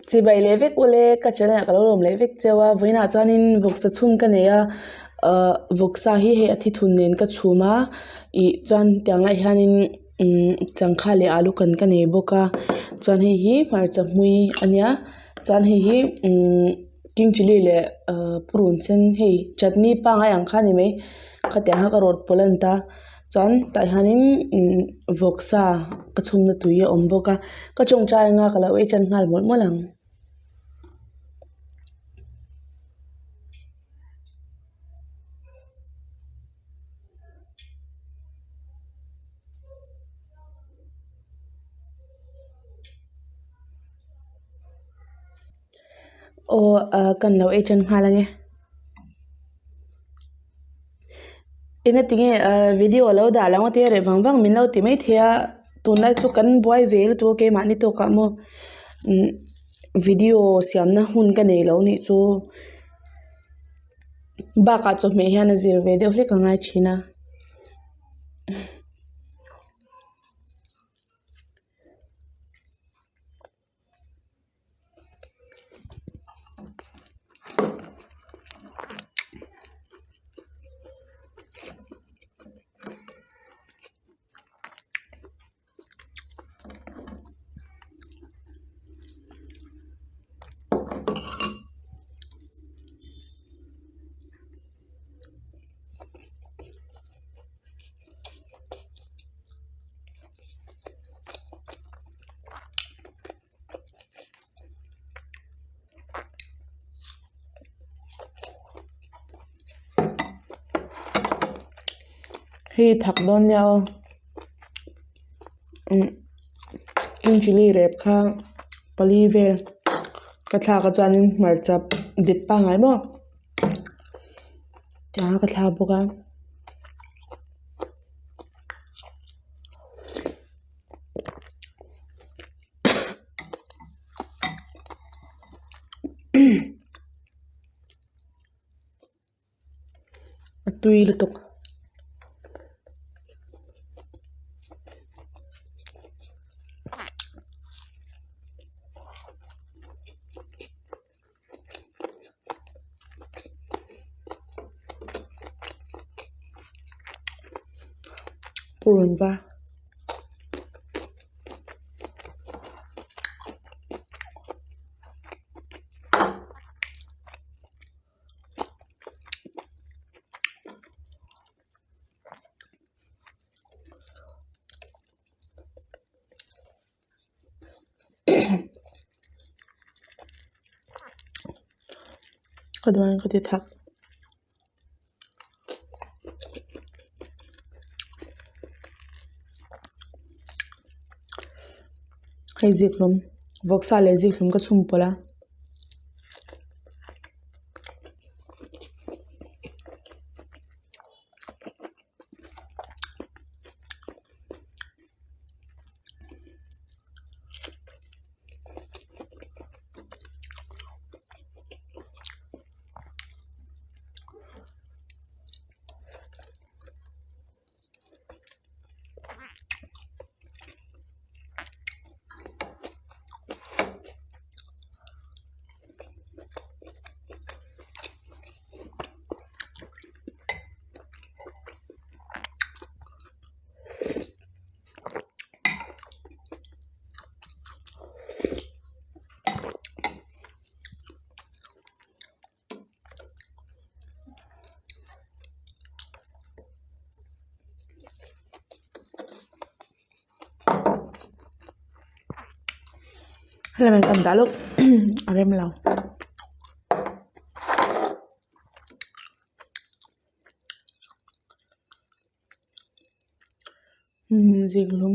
Chibai leh vek ule ka channel ah ka lo lawm leh vek cheu a vawiinah chuanin vawksa chhum ka nei a ahh vawksa hi hei a thithun nen ka chhum a ih chuan tiang lai hianin umm changkha leh alu kan ka nei bawk a chuan hei hi hmarcha hmui a nia chuan hei hi umm king chilli leh ahh purun sen hei chutney pangai ang kha a ni mai khatiang kha ka rawt pawlh a ni ta. Chuan tah hianin imm vawksa ka chhungna tui a awm bawk a ka tawngtai anga ka lo ei tan nghal mawlh mawlh ang. Aw ah kan lo ei tan nghal ange. Engatinge ahh video a lo dah lo ang tia reh vang vang min lo ti maithei a tunlai chu kan buai ve lutuk a keimahni tawkah maw umm video siamna hun ka nei lo nih chu bakah chawhmeh hian a zir ve deuh hlek a ngai thin a. Hei thak dawn nia aw umm king chilli rep kha pali vel ka thlak a chuanin hmarcha dip pangngai maw tiang a ka thlak bawk a. A tui lutuk. Purun var. Ka duan ka ti thak. Hei zikhlum vawksa leh zikhlum ka chhum pawlh a. Helai kan dah lawk a rem lo. Umm zikhlum.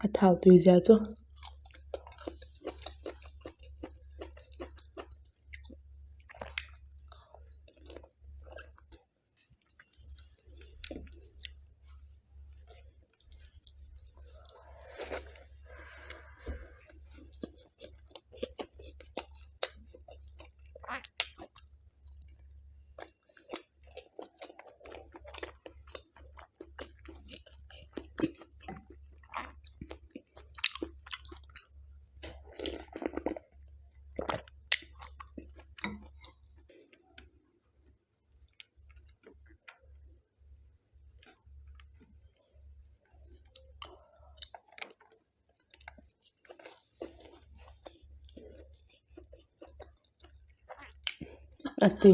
A thau tui zia chu. a ti.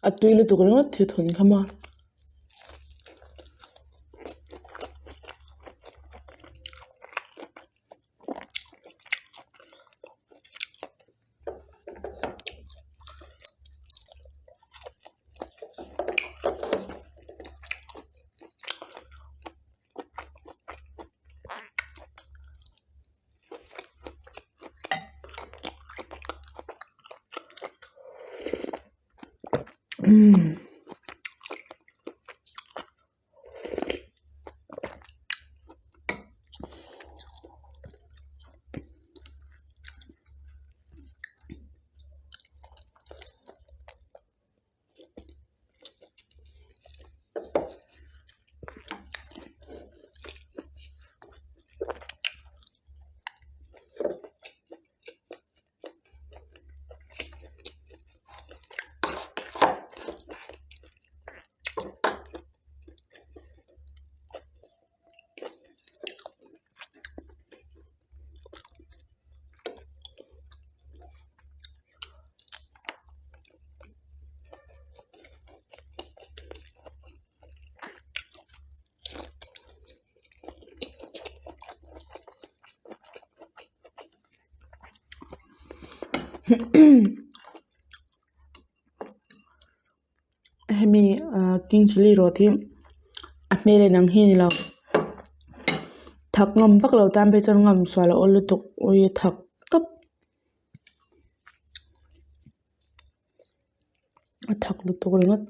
A tui lutuk ringawt thil thawn kham a. Hemi ah king chilli rawt hi a hmel en ang hi a ni lo thak ngam vak lo tan phei chuan ngam sual a awl lutuk ui a thak tawp a thak lutuk ringawt.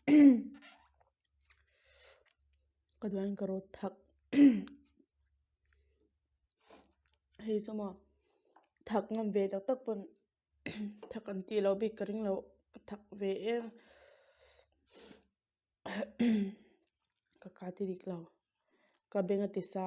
Ka duain ka rawt thak hei chu maw thak ngam ve tak tak pawn thak an tih loh bik ka ring lo thak ve em ka ka ti dik lo ka beng a ti sa.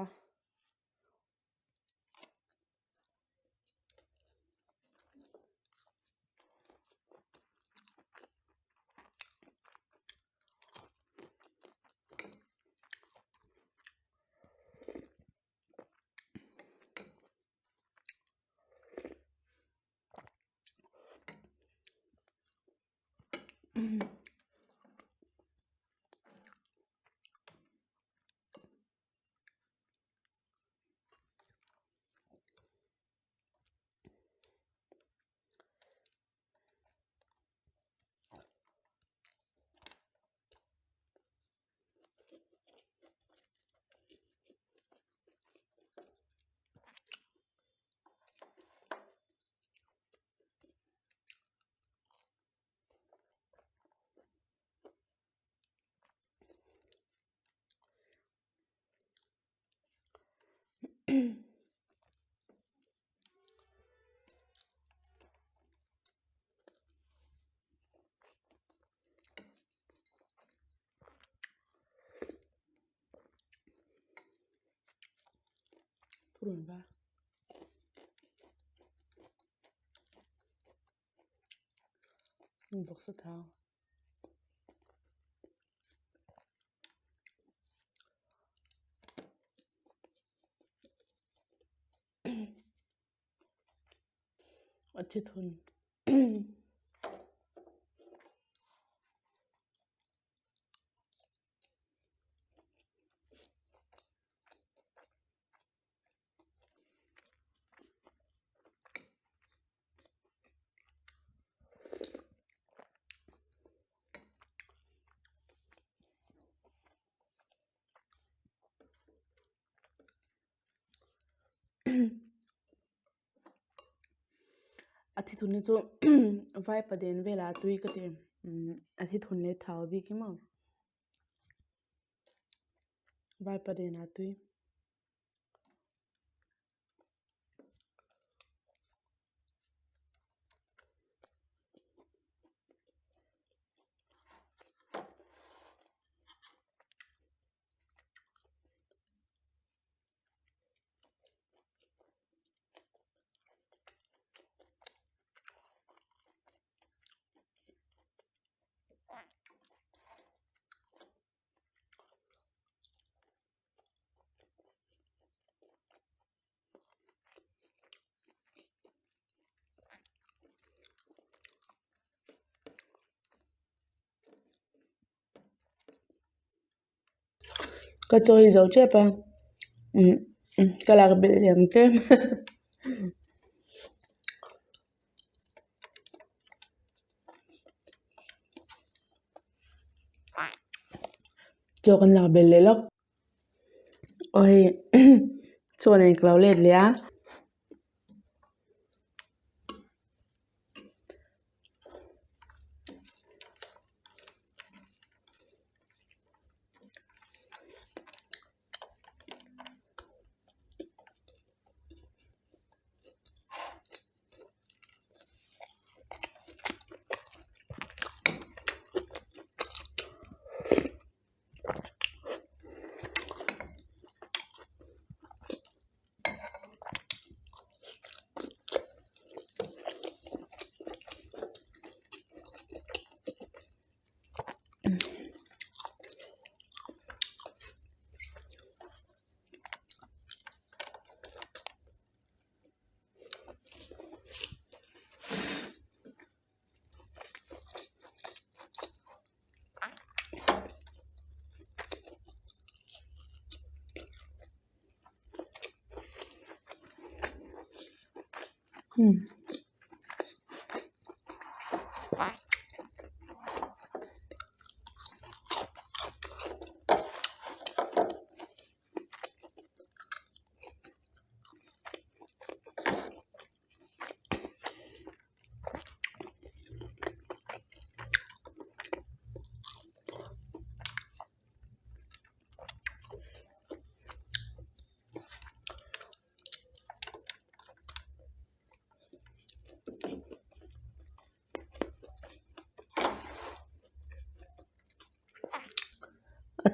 Purun var vawksa thau. A thi thun. A thi thun hi chu vaipa den velah tui ka ti a thi thun leh thau bik hi maw vaipa denah tui. Ka chaw hi zo tep a ka lak belh liam tlem chaw kan lak belh leh lawk aw hei chaw nen ka lo let leh a.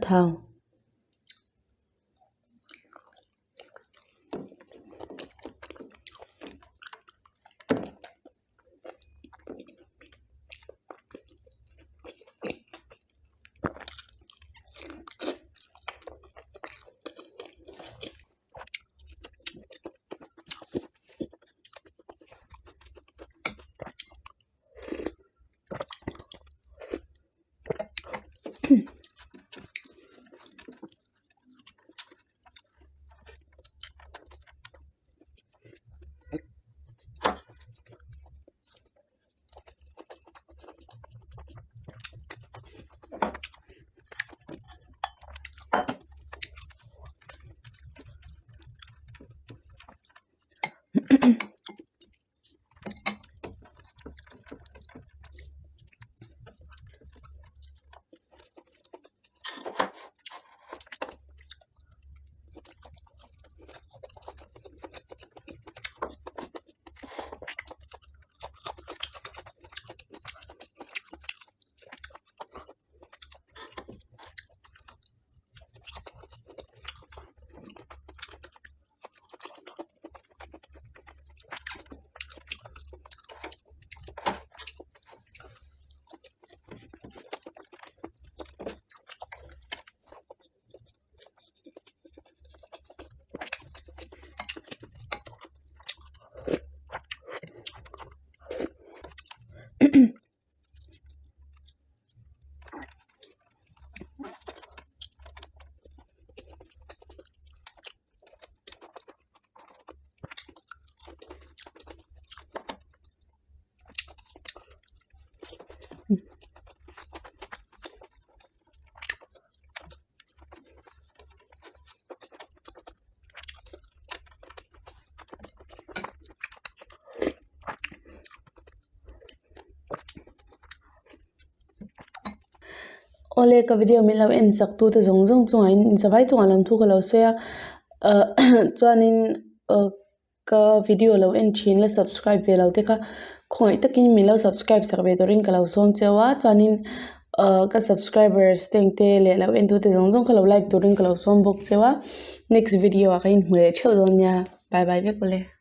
thau. Awle ka video min lo en sak tu te zawng zawng chungah in insavai chungah lawmthu ka lo sawi a ah chuanin ah ka video lo en thin la subscribe ve lo te kha khawngaih takin min lo subscribe sak ve turin ka lo sawm cheu a chuanin ah ka subscribers te ang te leh lo en tu te zawng zawng kha lo like turin ka lo sawm bawk cheu a next video ah ka inhmu leh theuh dawn nia bye bye vek awle.